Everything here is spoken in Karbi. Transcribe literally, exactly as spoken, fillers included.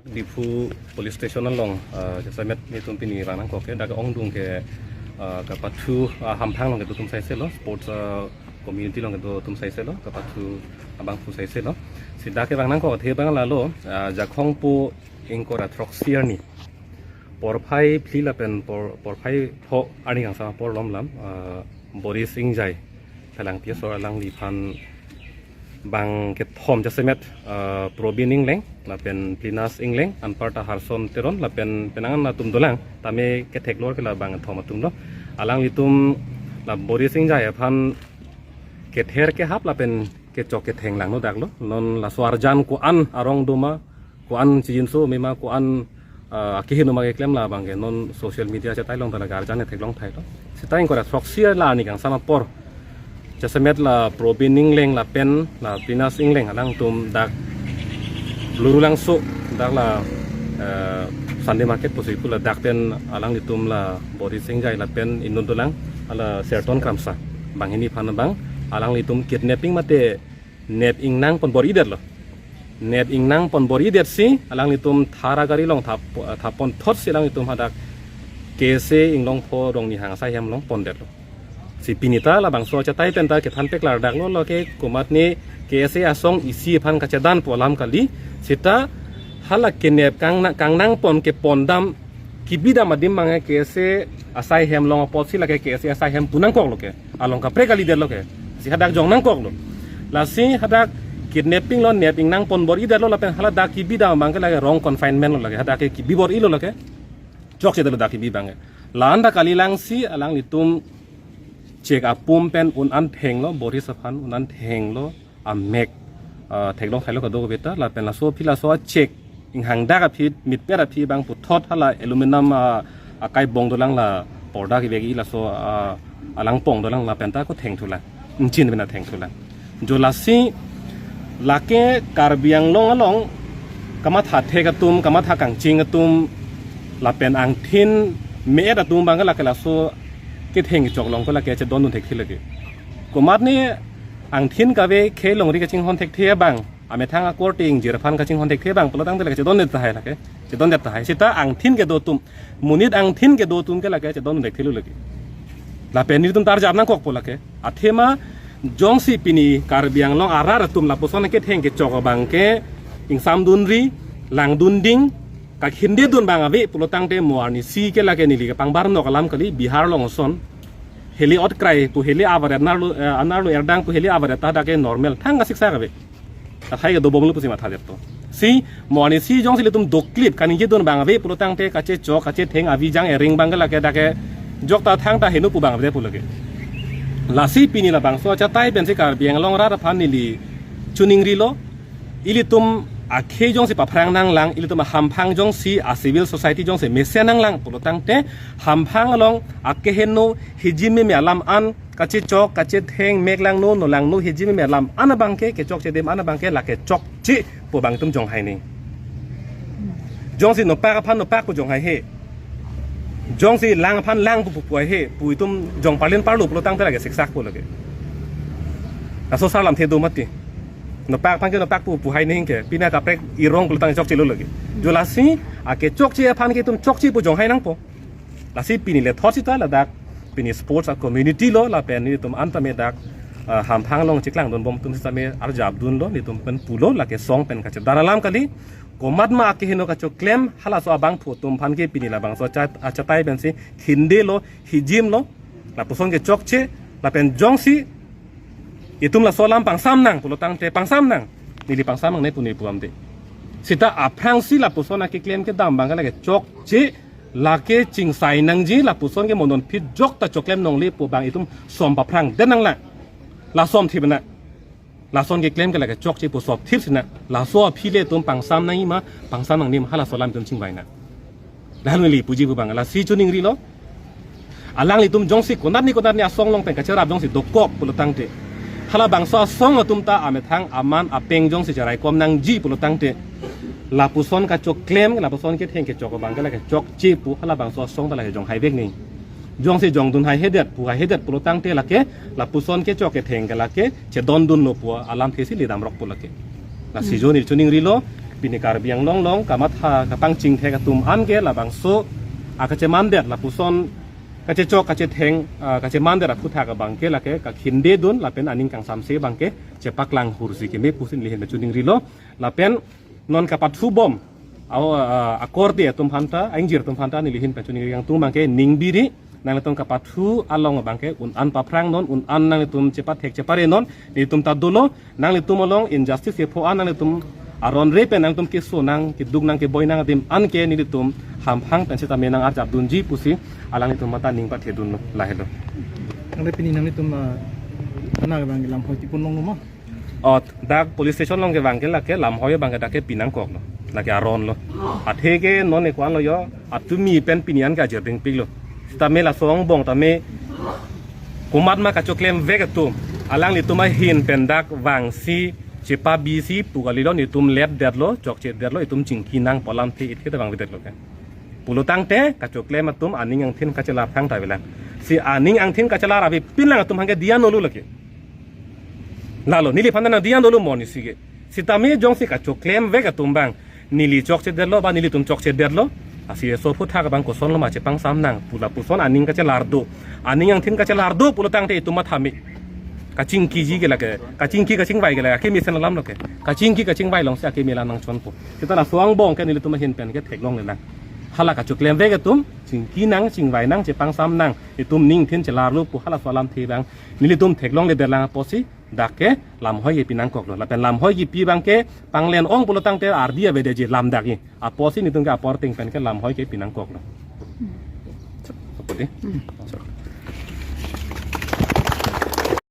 Diphu Police Station along, ah, jasemet nelitum pini vang nangkok ke, dak ongdung ke, ah, kapathu, ah, hamphang along kedo atum saise lo, sports, ah, community along kedo atum saise lo, kapathu abangphu saise lo. Si dak kevang nangkok athe abang lalo, ah, Jakhong po ingkoi ra throksi arni porphai phli lapen por, porphai pho arni kangsam apor lom lam, ah, Boris Engjai, Phelangpi asor, alangliphan bang kethom jasemet, ah, Probin Engleng, lapen Plinas Engleng, anparta Harson Teron, lapen penang an atum dolang, tame ketheklor ke la bang kethom atum lo. Alanglitum la Boris Engjai aphan kether kehap lapen kechok ketheng langno dak lo. Non laso arjan ko-an arong doma, ko-an chijinso mema, ko-an, ah, akeheno ma keklem la bang ke non social media chetai long ta la arjan theklong thai lo. Sita ingkoi ra throksi arni kangsam apor jasemet la Probin Engleng lapen la Plinas Engleng alangtum dak Lurulangso dak la, eh, Sunday market pusi pu la dak pen alanglitum la Boris Engjai lapen inut dolang hala Serton Kramsa, banghini aphan bang alanglitum kidnapping mate nep ingnang pon bor-idet lo. Nep ingnang pon bor-idet si alanglitum thar agari along thap, thap pon thot si alanglitum hadak K S A Inglongpho Rongni hang asai hem along pondet lo. Si pini ta labangso achetai pen ta kethan peklar dak lo, lo ke komatne K S A asong isi aphan kachedan pu alam kali. Sita hala kenep kangnang, kangnang pon kepon dam, kebi dam adim bang ke K S A asai hem along apot si lake K S A asai hem pu nangkok lo ke. Along kaprek kalidet lo ke. Si hadak jong nangkok lo. Lasi hadak kidnapping lo, nep ingnang pon bor-idet lo lapen hala dak kebi dam bang ke lake wrong confinement lo lake. Hadak ke kebi bor-i lo lake. Chokchedet lo dak kebi bang ke. La-an dak kalilang si alanglitum chek apum pen un-an thenglo, Boris aphan un-an thenglo, amek, ah, theklong thailo kadokave ta, lapen laso aphi laso achek inghangdak aphi, mitpet aphi bang puthot hala aluminum, ah, akai bong dolang la porda kevek-i laso, ah, alangpong dolang lapen ta ko thengthulang. Ingchin pen ta thengthulang. Jo lasi lake Karbi Anglong along kamatha thek atum, kamatha kangching atum, lapen angthin me-et atum bang ke lake laso ketheng kechok along ko lake chedondun thekthe lake. Komatne angthin kave khei longri kachinghon thekthe bang, amethang akorte ingjir aphan kachinghon thekthe bang pulotangte lake chedondet tahai lake. Chedondet tahai. Sita angthin kedo atum, monit angthin kedo atum ke lake chedondun thekthelo lake. Lapen nelitum ta arjap nangkokpo lake. Athema jongsi pini Karbi Anglong arat atum lapuson ketheng kechok abang ke ingsamdunri, langdunding, kakhindedun bang ave pulotangte mo arnisi ke lake neli kepangbar nok alam kali, Bihar along ason. Heli otkrai pu heli avaret, anerlo, eh, anerlo erdang pu heli avaret ta dak ke normal. Thang kasiksak ave. Tahai kedobomlo pusi mathadetpo. Si mo arnisi jongsi ilitum doklip kaningjedun bang ave pulotangte kachechok kachetheng avi jang ering bang ke lake dak ke jok ta thangta heno pu bang ave pu lake. Lasi pini labangso achetai pensi Karbi Anglong arat aphan neli choningrilo. Ilitum akhei jongsi paphrang nanglang, ilitum ahamphang jongsi a civil society jongsi mesen nanglang pulotangte hamphang along akeheno hijim meme alam an, kachechok kachetheng, mek langno no langno hijim meme alam an abang ke, kechokche adim an abang ke lake chokche pu bang itum jonghai nang. Jongsi nopak aphan nopak pu jonghai he. Jongsi lang aphan lang pu pu pu he. Pu itum jong parlin parlo pulotangte lake siksak pu lake. Laso asar lamthe do mati. Nopak aphan ke nopak pu pu hai nang ke. Pini kaprek irong pulotang chokchelo lake. Jo lasi akechokche aphan ke itum chokche pu jonghai nangpo. Lasi pini le thot sita ladak pini sports a community lo lapen nelitum an tame dak, ah, hamphang along chiklangdunbom atum sitame arjapdunlo, nelitum pen pulo lake song pen kachedan alam kali. Komatma akeheno kachoklem halaso abangphu atum aphan ke pini labangso achat, achetai pensi khindelo, hijimlo, lapuson kechokche, lapen jongsi itum laso alam pangsam nang pulotangte pangsam nang, neli pangsam nangne pu neli puamde. Sita aphrangsi lapuson akeklem kedam bang ke lake chokche, lake chingsai nangji, lapuson ke mondon phit jok ta choklem nongle pu bang itum som paphrangdet nanglang. La somthip nang. Lason keklem ke lake chokche pu somthip si nang. Laso aphi le itum pangsam nangji ma, pangsam nangne ma, halaso alam itum chingvai nang. Lalu neli puji pu bang, lasi choningrilo. Alanglitum jongsi konatne konatne asong along pen kacherap jongsi dokok pulotangte, halabangso asong atum ta amethang aman apeng jongsi cheraikom nangji pulotangte, lapuson kachoklem, lapuson ketheng kechok abang ke lake chokche pu halabangso asong ta lake jonghai vek nang. Jongsi jongdun haihedet pu haihedet pulotangte lake lapuson kechok ketheng ke lake chedondunlo pu alamthe si ledamrokpo lake. Lasi jo neli choningrilo, Pini Karbi Anglong along kamatha kapangchingthek atum an ke labangso akachemandet lapuson kachechok kachetheng, ah, kachemandet aphuthak abang ke lake kakhindedun lapen aning kangsamse abang ke chepaklang hursi keme pusi neli ahin pen choningrilo. Lapen non kapathu bom, ao, ah, akorte atum aphanta, aingjir atum aphanta neli ahin pen choningri kangtung abang ke ning biri, nanglitum kapathu along abang ke un-an paphrang non, un-an nanglitum chepathek chepare non, nelitum ta dolo, nanglitum along injustice kepho an nanglitum aron re pen nanglitum keso nang, keduk nang, keboi nang adim an ke nelitum hamphang pen sitame nang-arjapdunji pusi alanglitum amatha ning pathedunlo, lahelo. Tangte pini nanglitum, ah, anak abang ke lamhoi tipun longlo ma? O, dak police station along kevang ke lake lamhoi abang ke dak ke pinangkoklo. Lake aron lo. Athe ke non ekuan lo yo, atumi pen pini an ke ajir dingpiklo. Sitame laso angbong tame komatma kachoklem vek atum, alanglitum ahin pen dak vangsi chepabisi pu kalilo, nelitum letdetlo, chokchedetlo, itum chingki nangpo alamthe ithe ta vangvedetlo ke. Pulo tangte kachoklem atum aning angthin kachelar thangta avelang. Si aning angthin kachelar avepin lang atum abang ke diya nolu lake. Lalo, neliphan nang diya nolu mo nisi ke. Sitame jongsi kachoklem vek atum abang, neli chokchedetlo ba nelitum chokchedetlo, asi eso aphuthak abang kosonlo ma chepangsam nang pu lapuson aning kachelar do. Aning angthin kachelar do pulo tangte itum mathame. Kachingkiji ke lake, kachingki kachingvai ke lake, akeme sen alamlo ke. Kachingki kachingvai alongsi akeme la nangchonpo. Seta laso angbong ke nelitum ahin pen ke theklonglelang. Hala kachoklem vek atum, chingki nang, chingvai nang, chepangsam nang, itum ning angthin chelarlo pu halaso alamthe abang nelitum theklongledelang apotsi dak ke lamhoi ke pinangkoklo. Lapen lamhoi kepi abang ke panglen ong pulo tangte ardi avedeji lam dak ke. Apotsi nelitum ke apor ateng pen ke lamhoi ke pinangkoklo. Apot di?